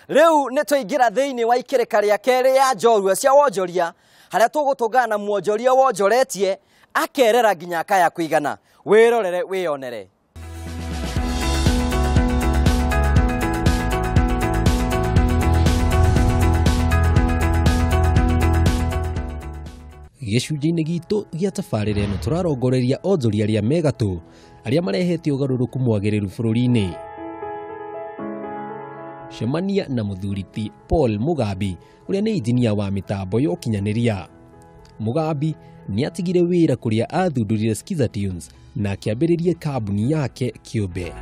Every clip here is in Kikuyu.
Rĩu nĩ twaingĩra thĩinĩ wa ikĩrĩka rĩa kerĩ ya njorua cia wonjoria harĩa tũgũtũngana na mwonjoria wonjoretie akerera nginya akaya kũigana. Wĩrorere wĩyonere. Gĩcunjĩ-inĩ gitũ gĩa tabarĩra ĩno tũrarongoreria onjoria arĩa me gatũ arĩa marehete ũgarũrũku mwagĩrĩru bũrũri-inĩ. Cemania na mũthuri ti Paul Mugambi ũrĩa nĩ injinia wa mĩtambo ya ũkinyanĩria. Mugambi nĩ atigire wĩra kũrĩa athundũrire Skiza Tunes na akĩambĩrĩria kambuni yake kĩũmbe.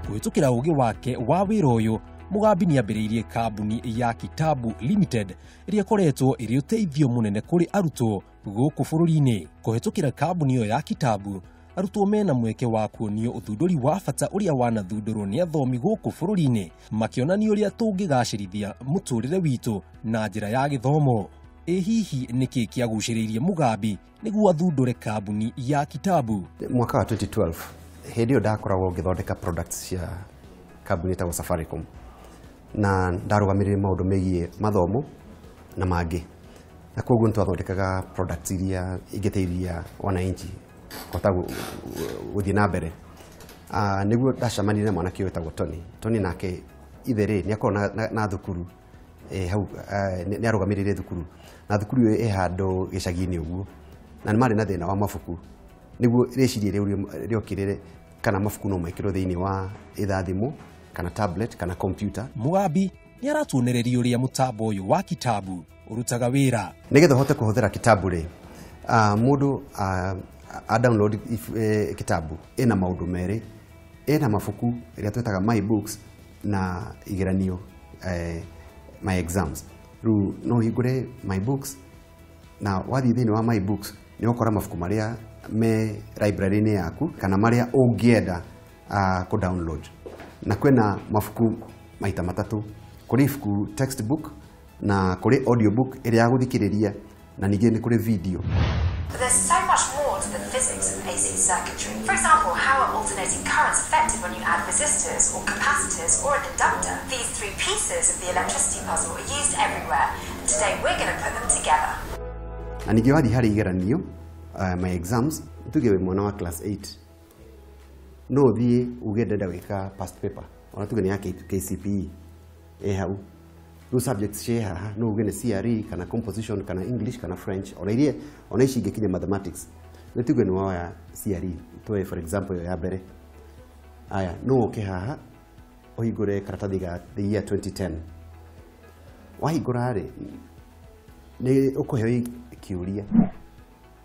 Kũhĩtũkĩra ũgĩ wake wa wĩra ũyũ, Mugambi nĩ ambĩrĩirie kambuni ya Kitabu Limited ĩrĩa ĩkoretwo ĩrĩ ũteithio mũnene kũrĩ arutwo gũkũ bũrũri-inĩ. Kũhĩtũkĩra kambuni ĩyo ya Kitabu, arutwo mena mweke wa kuonio ũthundũri wa bata ũrĩa wanathundũrwo nĩ athomi gũkũ bũrũri-inĩ, makĩonania ũrĩa tũngĩgacĩrithia mũtũrĩre witũ na njĩra ya gĩthomo. Ĩ hihi nĩkĩ kĩagucĩrĩirie Mugambi nĩguo athundũre kambuni ya Kitabu? Mwaka wa 2012 hĩndĩ ĩyo ndakoragwo ngĩthondeka products cia kambuni ĩtagwo Safaricom na ndarũgamĩrĩire maũndũ megiĩ mathomo na mangĩ, na koguo nĩ twathondekaga products iria ingĩteithia wananchi kũhota gũthiĩ na mbere. Nĩguo ndacemanirie na mwanake ũyũ wĩtagwo Tony. Tony nake ithe rĩ nĩ akoragwo na thukuru hau, nĩ arũgamĩrĩire thukuru na thukuru ĩyo ĩ handũ gĩcagi-inĩ ũguo, na nĩ marĩ na thĩna wa mabuku. Nĩguo rĩciria rĩu rĩokire kana mabuku no mekĩrwo thĩinĩ wa either thimũ kana tablet kana computer. Mugambi nĩ aratuonereria ũrĩa mũtambo ũyũ wa Kitabu ũrutaga wĩra. Nĩgetha ũhote kũhũthĩra Kitabu rĩ, mũndũ a download Kitabu ĩna maũndũ merĩ, ĩna mabuku ĩrĩa twĩtaga my books na igeranio my exams. Rĩu no ũhingũre my books na wathiĩ thĩinĩ wa my books nĩ ũgũkora mabuku marĩa me library-inĩ yaku kana marĩa ũngĩenda kũ download. Na kwĩna mabuku maita matatũ, kũrĩ ibuku textbook na kũrĩ audiobook ĩrĩa ya gũthikĩrĩria na ningĩ nĩ kũrĩ video. But there's so much more to the physics of AC circuitry. For example, how are alternating currents affected when you add resistors or capacitors or an inductor? These three pieces of the electricity puzzle are used everywhere, and today we're going to put them together. Na ningĩ wathiĩ harĩ igeranio, my exams, tuge wĩ mwana wa class 8 no ũthiĩ uge ndĩrenda gwĩka past paper, ona tuge nĩ ya KCPE ĩ hau. Rĩu subjects ciĩ haha, no uge nĩ CRE kana composition kana English kana French, ona iria ona ici ingĩ kinya mathematics. Nĩ tuge nĩ woya CRE, tuoye for example ĩyo ya mbere. Aya, no ũke haha ũhingũre karatathi ga the year 2010. Wahingũra rĩ, nĩ ũkũheo kĩũria.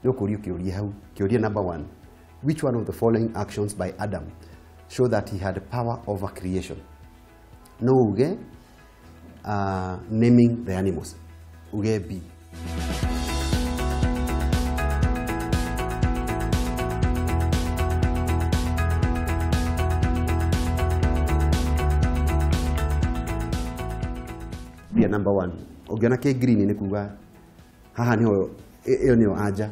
Nĩ ũkũũrio kĩũria hau. Kĩũria number 1. Which one of the following actions by Adam show that he had power over creation? No uge naming the animals. Uge B. B number 1. Ũngĩona kĩ green nĩ kuga haha nĩho ĩyo nĩyo anja.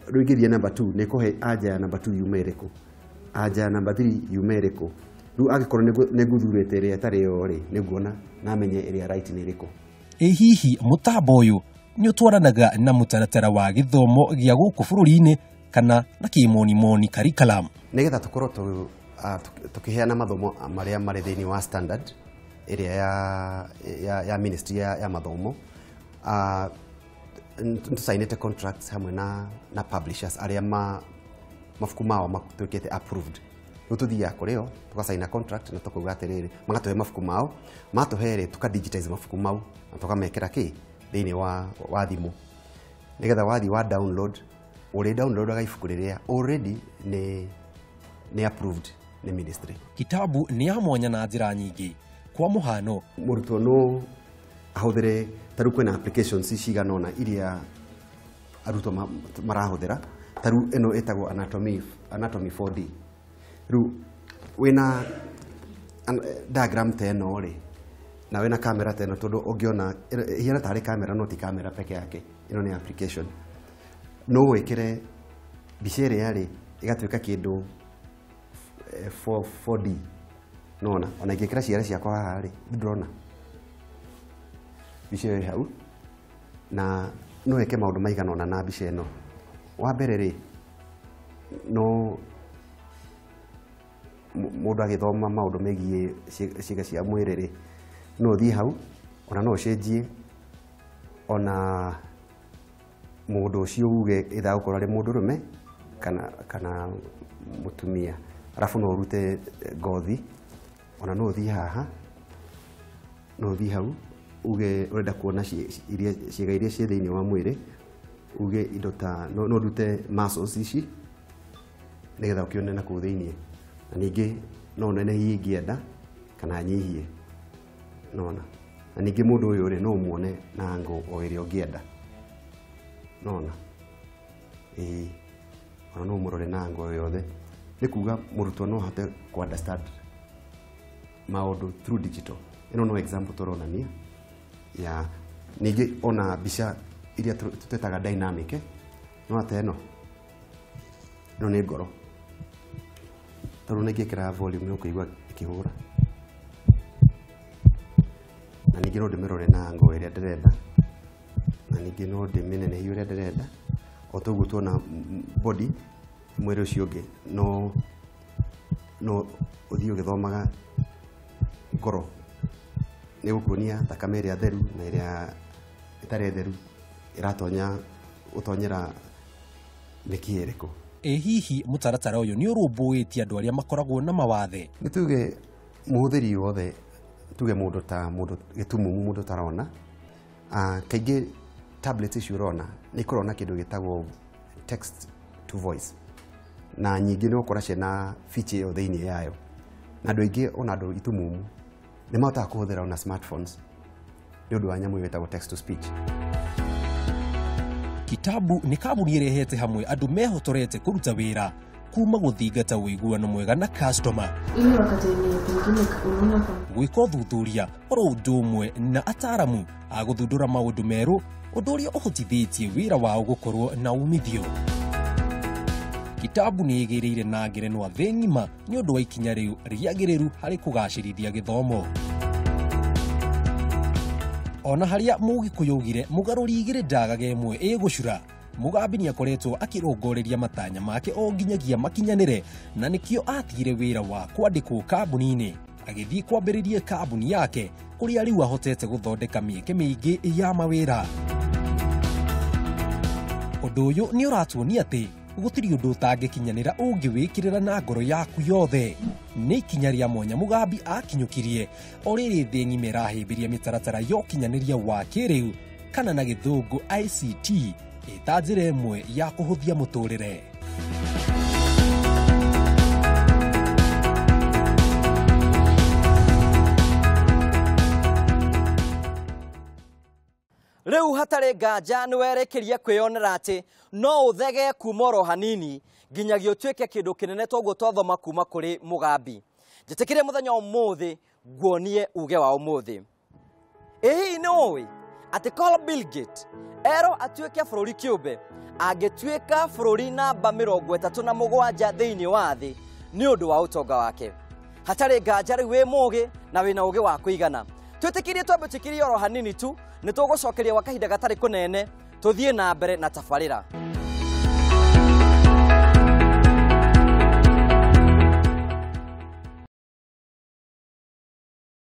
Rĩu ingĩthiĩ number 2 nĩ kũhe anja ya number 2 yume ĩrĩkũ, anja ya number 3 yume ĩrĩkũ. Rĩu angĩkorwo nĩ ngũthurĩte ĩrĩa ĩtarĩ yo rĩ, nĩ nguona na menye ĩrĩa right nĩ ĩrĩkũ. Ĩ hihi mũtambo ũyũ nĩ ũtwaranaga na mũtaratara wa gĩthomo gĩa gũkũ bũrũri-inĩ kana na kĩmonimoni curriculum? Nĩgetha tũkorwo tũkĩheana mathomo marĩa marĩ thĩinĩ wa standard ĩrĩa ya ministry ya mathomo, tũcainĩte contracts hamwe na publishers arĩa mabuku mao matuĩkĩte approved. Rĩu tũthiaga kũrĩ o tũgacaina contract na tũkauga atĩrĩrĩ, magatũhe mabuku mao, matũhe rĩ tũka digitize mabuku mau na tũkamekĩra kĩ thĩinĩ wa thimũ, nĩgetha wathiĩ wa download, ũrĩ downloadaga ibuku rĩrĩa already nĩ approved nĩ ministry. Kitabu nĩ ya mwanya na njĩra nyingĩ. Kwa mũhano, mũrutwo no ahũthĩre, ta rĩu kwĩna applications cigana ũna iria arutwo marahũthĩra, ta rĩu ĩno ĩtagwo anatomy 4D. Rĩu wĩna diagram ta ĩno rĩ, na wĩna kamera ta ĩno, tondũ ũngĩona ĩhiana tarĩ kamera no ti kamera peke yake, ĩno nĩ application. No wĩkĩre mbica ĩrĩa rĩ, ĩgatuĩka kĩndũ 4D. Nona ona ingĩkĩra ciara ciakwa haha rĩ, ndĩrona mbica ĩyo ĩ hau, na no ĩke maũndũ maigana ũna na mbica ĩno. Wa mbere rĩ, no mũndũ agĩthoma maũndũ megiĩ ciĩga cia mwĩrĩ rĩ, no ũthiĩ hau, ona no ũcenjie ona mũndũ ũcio uge either gũkorwo arĩ mũndũrũme kana mũtumia. Arabu no ũrute ngothi, ona no ũthiĩ haha, no ũthiĩ hau uge ũrenda kuona ciĩga iria ciĩ thĩinĩ wa mwĩrĩ, uge indo ta no ũrute muscles ici nĩgetha ũkĩone na kũu thĩinĩ, na ningĩ no ũnenehie ingĩenda kana nyihie, nona. Na ningĩ mũndũ ũyũ rĩ, no ũmuone na angle o ĩrĩa ũngĩenda, nona. Ĩĩ, ona no ũmũrore na angle o yothe. Nĩ kuga mũrutwo no ahote kũ understand maũndũ through digital. Ĩno no example tũronania ya ningĩ ona mbica iria tũtetaga dynamic, no ta ĩno, ĩno nĩ ngoro, tondũ nĩngĩkĩra volume nĩ ũkũigua ĩkĩhũra, na ningĩ no ndĩmĩrore na angle ĩrĩa ndĩrenda, na ningĩ no ndĩmĩnenehie ũrĩa ndĩrenda. O toguo tuona body mwĩrĩ ũcio ũngĩ, no ũthiĩ ũgĩthomaga ngoro, nĩ gũkuonia thakame ĩrĩa theru na ĩrĩa ĩtarĩ theru ĩratonya gũtonyera mĩkiha ĩrĩkũ. Ĩ hihi mũtaratara ũyũ nĩ ũrũmbũĩtie andũ arĩa makoragwo na mawathe? Nĩ tuge mũhũthĩri wothe, tuge mũndũ ta mũndũ gĩtumumu, mũndũ tarona, kaingĩ tablet ici ũrona nĩ ikoragwo na kĩndũ gĩtagwo text to voice, na nyingĩ nĩ ũgũkora ciĩna feature ĩyo thĩinĩ yayo, na andũ aingĩ ona andũ itumumu nĩ mahotaga kũhũthĩra ona smartphones nĩ ũndũ wa nyamũ ĩyo ĩtagwo text to speech. Kitabu nĩ kambuni ĩrehete hamwe andũ mehotorete kũruta wĩra kuma gũthingata ũiguano mwega na customer, Ili wakati wenye pengine unaona kwa gwĩka ũthuthuria oro ũndũ ũmwe na ataaramu a gũthundũra maũndũ merũ, ũndũ ũrĩa ũhotithĩtie wĩra wao gũkorwo na umithio. Kitabu nĩ ĩgĩrĩire na ngerenwa thĩ ng'ima nĩ ũndũ wa ikinya rĩu rĩagĩrĩru harĩ kũgacĩrithia gĩthomo. Ona harĩa Mũgĩkũyũ augire mũgarũri igĩrĩ ndagaga ĩmwe ĩgũcura, Mugambi nĩ akoretwo akĩrongoreria matanya make o nginyagia makinyanĩre, na nĩkĩo atigire wĩra wa kwandĩkwo kambuni-inĩ agĩthiĩ kwambĩrĩria kambuni yake kũrĩa rĩu ahotete gũthondeka mĩeke mĩingĩ ya mawĩra. Ũndũ ũyũ nĩ ũratuonia atĩ gũtirĩ ũndũ ũtangĩkinyanĩra ũngĩwĩkĩrĩra na ngoro yaku yothe. Nĩ ikinya rĩa mwanya Mugambi akinyũkirie o rĩrĩ thĩ ng'ima ĩrahĩmbĩria mĩtaratara ya ũkinyanĩria wa kĩrĩu kana na gĩthũngũ ICT ĩta njĩra ĩmwe ya kũhũthia mũtũrĩre. Rĩu hatarĩ nganja nĩ werekeria kwĩyonera atĩ no ũthege kuma oro hanini nginyagia ũtuĩke kĩndũ kĩnene toguo twathoma kuma kũrĩ Mugambi. Njĩtĩkĩrie mũthenya ũmũthĩ nguonie uge wa ũmũthĩ. Ĩ hihi nĩ ũĩ atĩ korwo Bill Gates erwo atuĩke bũrũri kĩũmbe angĩtuĩka bũrũri namba 37 thĩinĩ wa thĩ nĩ ũndũ wa ũtonga wake? Hatarĩ nganja rĩu wĩ mũgĩ na wĩna ũgĩ wa kũigana. Twĩtĩkĩrie twambe tũkirie oro hanini tu, nĩ tũgũcokeria gwa kahinda gatarĩ kũnene tũthiĩ na mbere na tabarĩra.